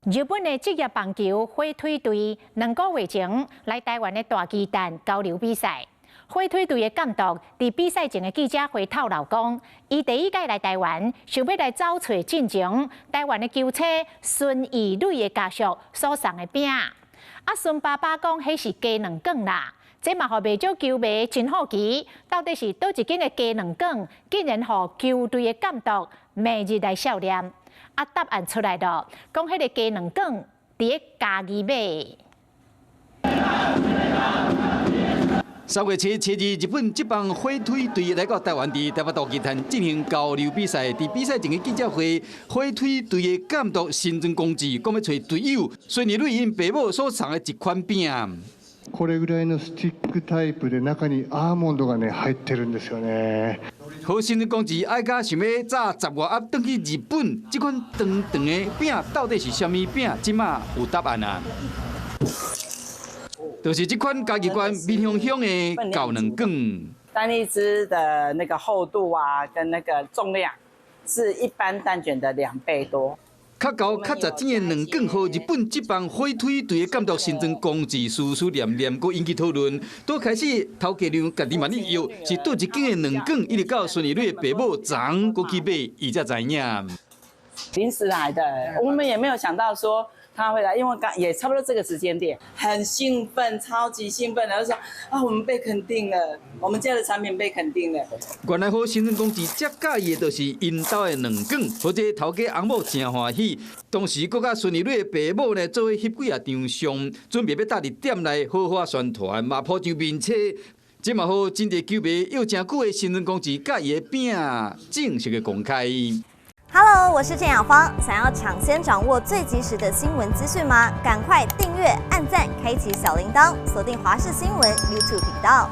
日本的職業棒球火腿隊2個月前來台灣的大巨蛋交流比賽。火腿隊的監督佇比賽前的記者會透露講，伊第一屆來台灣，想欲來走揣進前台灣的球星孫怡磊的家屬所送的餅。啊，孫爸爸講，彼是雞卵卷啦，這嘛予袂少球迷真好奇，到底是佗一間的雞卵卷，竟然予球隊的監督每日來笑臉。啊，答案出來了，講彼個雞卵卷佇咧嘉義買。3月7、7日，日本職棒火腿隊來到台灣，佇台北大巨蛋進行交流比賽。佇比賽前的記者會，火腿隊的監督新莊剛志講欲揣隊友孫怡磊𪜶爸母所送的一款餅。これぐらいのスティックタイプで中にアーモンドがね入ってるんですよね。予新莊剛志愛甲想欲早十外暗轉去日本，這款長長的餅到底是啥物餅？這馬有答案啊！就是這款嘉義縣民雄鄉的厚卵卷。單一支的那個厚度啊，跟那個重量是一般蛋捲的2倍多。較厚較實的卵卷，予日本職棒火腿隊的監督新莊剛志思思念念，閣引起討論。都開始頭家娘家己問伊藥，是佗一間的卵卷，一直到孫怡磊的爸母昨閣去買，伊才知影。臨時來的，我們也沒有想到說他會來，因為剛也差不多這個時間點，很興奮，超級興奮，然後說啊，我們被肯定了，我們家的產品被肯定了。原來予新莊剛志遮佮意的，就是𪜶兜的卵卷，予這個頭家翁某誠歡喜。當時閣佮孫怡磊的爸母呢，做伙翕幾仔張相，準備欲搭佇店內好好宣傳，嘛鋪張面冊。這嘛予真濟球迷約誠久的新莊剛志佮伊的餅正式的公開。 Hello，我是鄭雅芳。想要搶先掌握最及時的新聞資訊嗎？趕快訂閱、按讚、開啟小鈴鐺，鎖定華視新聞 YouTube 頻道。